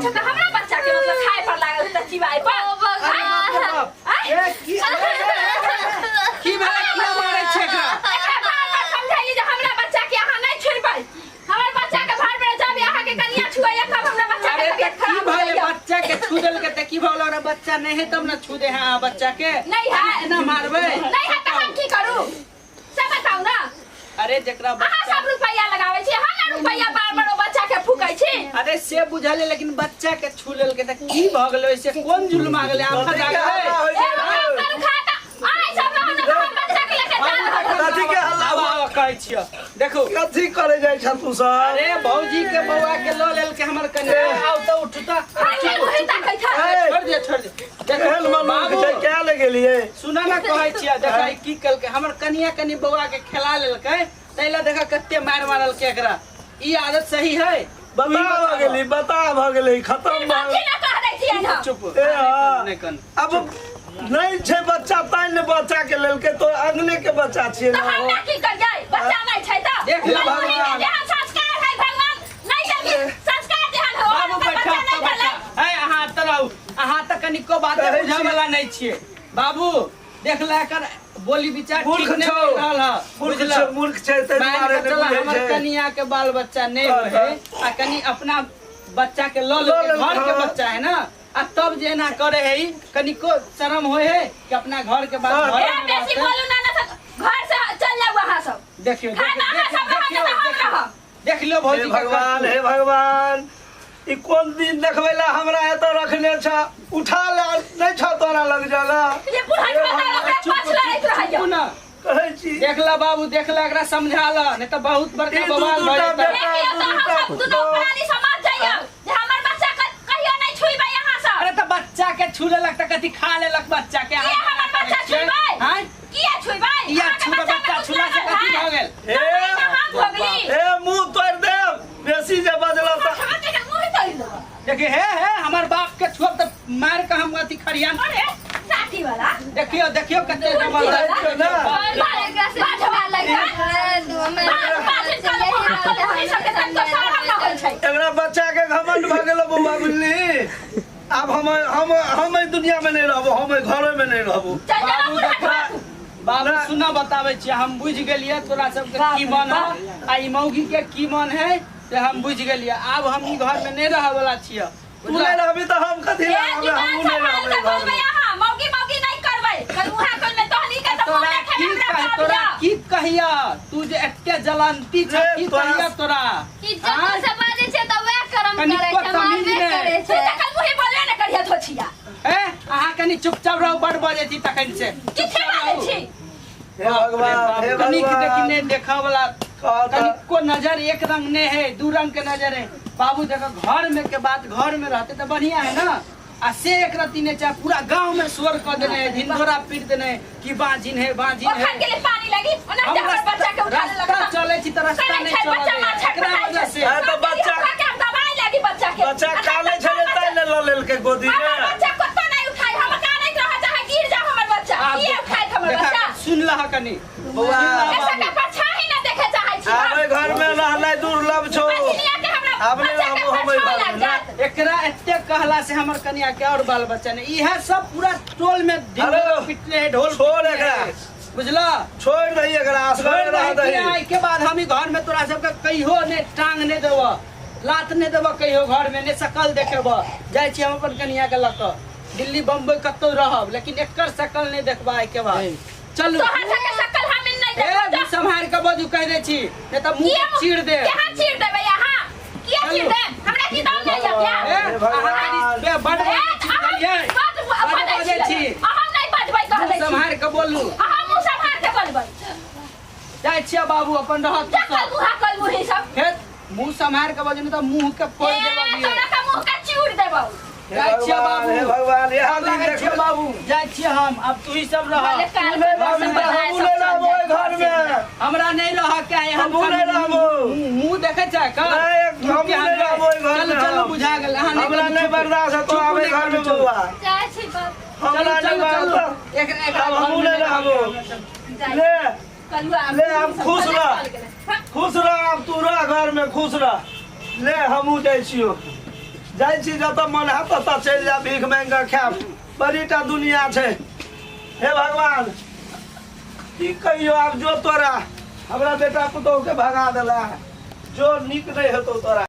छै तऽ हमरा बच्चा के मतलब खाय पर लागल तऽ चिबाय पर। ओ अरे बाप रे भगवान। बाप। ए, की की भेलै, किया मारै छै एकरा? एकरा बार बार समझैली जे हमरा बच्चा के अहाँ नहि छुबै, हमर बच्चा के भार में जब अहाँ के कनिया छुएया तब हमरा बच्चा के अरे तबियत तऽ की खराब हो भेलै, जाइया। बच्चा के छू देलकै तऽ की भऽ गेलै? ओकरा बच्चा नहि है तब ने छू दे है अहाँ बच्चा के। नहि है। एना मारबै? नहि है तऽ हम की करू से बताउ ना। अरे जकरा अहाँ बच्चा सब रुपैया लगाबै छी, हम ना रुपैया बार बार ओ बच्चा के फूकै छी। अरे से बुझल है, लेकिन बच्चा के छू लेलकै तऽ की भऽ गेलै? ओइसे कोन जुल्म आ गेलै, आफत आ कथी के गेलै? हल्ला होइ ए छै? हमरा करू खाता अहाँ सब रहू ना, हम बच्चा के लेके जा रहल छी। कथी के हल्ला? आब आब कहै छियौ, देखू कथी करे जाइ छ तू सब? अरे भौजी के बौआ के लऽ लेलकै हमर कनिया। आउ तऽ उठू तऽ। हम नहि मुँहे ताकै छै। ए, छोड़ दिअ, छोड़ दिअ। केहन देखू मनुख बाबू, छै, क्या ले गेलियै? सुना ना, कहै छियै, देखै की केलकै हमर कनिया। कनि बौआ के खेला लेलकै ताहि ला देखा कते मारि मारलकै एकरा। ई आदत सही है? बता भऽ गेली, बता भऽ गेली, खतम भऽ कथी ना कह दै छियै हम। चुप। ए, हाँ। नहि कन। अब नहि छै बच्चा तैं ने बच्चा के लेलकै, तो अंगने के बच्चा छियै तऽ ने। हम ना की करियै, बच्चा नहि छै तऽ देख ले मनुख भगवान। के जेहन संस्कार है भगवान नहि देलखिन संस्कार जेहन हो बाबू ओकर बैठा बच्चा नहि बैठा। भेलै। है अहाँ एतऽ रहू, अहाँ तऽ कनिको बात कहै बुझऽ छी। वाला नहि छियै। बाबू देख ले, एकर बोली विचार मूर्ख ठीक नहि छौ। मिल रहल है। मूर्ख बुझलह? छै, मूर्ख छै, ताहि मान दुआरे के नहि चल, बुझै हमर छै। कनिया के बाल बच्चा नहीं हाँ, होय है आ कनि अपना बच्चा के लऽ लऽ लेलकै, लेलकै, घर के हाँ। बच्चा है ना, आ तब जे एना करे है, ई कनिको शरम होय है कि अपना घर के बात हाँ। घरे ए में बेसी रहतै। बोलू ना, ना तऽ घर से चल जाउ अहाँ सब। देखियौ, खाना अहाँ सब रहत देखियौ, तऽ हम देखियौ, रहब। देख लियौ हे भौजी के भगवान, करतूत। हे भगवान, ई कोन दिन देखबै ला हमरा एतऽ रखने छ? उठा ले, नहि छ तोरा लग जगह? ये बुढ़ा छोटा ओकरा चुप, पाछ लड़ैत रहैया। चुप ना। कहै छी। देख ला बाबू, देख ला, एकरा समझा ला, नहीं तऽ बहुत बड़का ई दू बवाल भऽ दूटा जेतै। बेटा, देखियौ दू तऽ हम दूटा सब दुनू प्राणी समाज जाइयौ जे हमर बच्चा के कहियो नहि छुइबै अहाँ सब। अरे तऽ बच्चा के छू लेलक तऽ कथी खा लेलक बच्चा के? किया हमर बच्चा छुइबै? आँय? किया छुइबै? किया अहाँके छुबै? बच्चा बच्चा मे छुला से कुछ कथी लागल भऽ गेल? है? ए तऽ हम भोगली। ए, मुंह तोड़ि देब बेसी जे बजल तऽ। अहाँके के मुँह तोड़ि देब। देखिए, हे हे, हमर बाप के छुअब तऽ मार के हम अथी खरियान। अरे साथी वाला देखियो, देखियो कते जबरदस्त। ना। बाझवा लड़का एकरा बच्चा के घमंड भऽ गेलो बौआ, बुझली? आब हम हम हम एहि दुनिया में नहीं रहबो, हम एहि घरे में नहीं रहबो। बाबू देखा, बाबू सुना, बताबै छियै, हम बुझि गेलियै तोरा सबके की मन है आ ई मौगी के की मन है से हम बुझि गेलियै। आब हम ई घर में नहि रहऽ वाला छियै। तू नहीं रहबी तऽ हम कथी लए रहबै? हमहूँ नहीं रहबै घर में। तोरा की कह, तोरा की कहिया, तू जे एते जलंती छ, रे, की तोरा- कहिया तोरा? इज्जत से बाजै छै तऽ वएह कर्म कनिको करै छै, तमीज मारबे नहि। करै छै। ए अहाँ कनि चुपचाप रहू, बड बजै छी तखन से। हे भगवान, हे कनिक देखी भगवान। नहि देखऽ वाला। कह तऽ। कनिको नजर एक रंग नहीं है, दू रंग के नजर है। बाबू देखो, घर में के बात घर में रहते तो बढ़िया है ना, आ से एक रत्ती नहीं चाहे पूरा गांव में शोर कर देने है, ढिंढोरा पीट देने है कि बाजिन है, बाजिन है। हम रास्ता रास्ता चले छी तऽ रास्ता नहीं चलऽ दै है। एकरा वजह से। ए, तऽ बच्चा बच्चा काले छलै तैं ने लऽ लेलकै गोदी में। बच्चा कत्तो नहीं उठाई, हम कानैत रह चाहे गिर जा हमर बच्चा। आब किए उठाइत हमर देखा, बच्चा? सुन लह कनि। बौआ, ऐसा के परछाई ना देखे चाहै छी आब हम। एहि घर में रहनाइ दुर्लभ छौ। बजनिया के हमरा आब नहि बच्चा के रहबो हम एहि परछाई घर लाग में। जात। एकरा एते कहला से हमर कनिया के और बाल बच्चा ने इहे सब पूरा टोल में ढिंढोरा हेलो, पिटने है, ढोल छोड़ पिटने एकरा। है। बुझला? छोड़ि दही एकरा, छोड़ असगरे रह दही कि दही। आइ के बाद हम ई घर में तोरा सबके कहियो ने टांग ने देब, लात ने देब, कहियो घर में ने शकल देखेब। जाइ छी हम अपन कनिया के लऽ कऽ दिल्ली बम्बई कतौ रहब, लेकिन एकर शकल नहि देखबा आइ के बाद। चलू। तोहर सबके शकल हम नहि ए देखब। मुँह सम्हारि के बजू, कहि दै छी, नहि तऽ मुँह किया चीर दे। केहन चीर देबै अहाँ? किया चीर चलू। देब? हमरा की दम नहि यऽ क्या? ए, हे भगवान। अहाँ कनि बे बड ए, बजै छी, अहाँ बुझलियै? बड बड बजै बजै छी। छी। अहाँ नहि बजबै कह मुँह दै छी। सम्हारि के बोलू। अहाँ मुँह सम्हार के बोलबै। जाइ छियै बाबू, अपन रहत जा कल मुहा कल मुही सब। फेर मुँह सम्हारि के बजू, नहि तऽ मुँह के फोड़ि ए, देब अभिये। तोरा के मुँह के चूर देबौ। हे जाइ छियै भगवान, बाबू। हे भगवान, इएह दिन लागै छियै देखबै। बाबू, जाइ छियै हम, आब तू ही सब रह। भले काल तू नहि रहबी तऽ हमहूँ नहि रहबो एहि घर में। हमरा नहीं रह के है। हमहूँ नहि रहबो। मुंह देखे छै का? नहि, मुँह हमहूँ के नहि रहबो एहि घर चलू में। चलू, हम। बुझा गेल अहाँ नहीं हमरा करू, नहि चुप। बर्दाश्त हेतौ चुप आब एहि नहि घर में करू, चलू। बौआ। जाइ छी बाप। हमरा चलू नहि चलू चलू। बर्दाश्त। एक एक आब हमहूँ नहि रहबो। ले कलुआ ले, आब खुश रह। रह। खुश रह, आब तू रह घर में, खुश रह। ले, हमहूँ जाइ छियौ। जाइ छी जतऽ मन हैत ततऽ चलि जायब, भीख मांगि कऽ खायब। बड़ीटा दुनिया छै। हे भगवान, की कहियो आब, जो तोरा हमरा बेटा पुतोहु के भगा देला, जो नीक नहि हेतौ तोरा।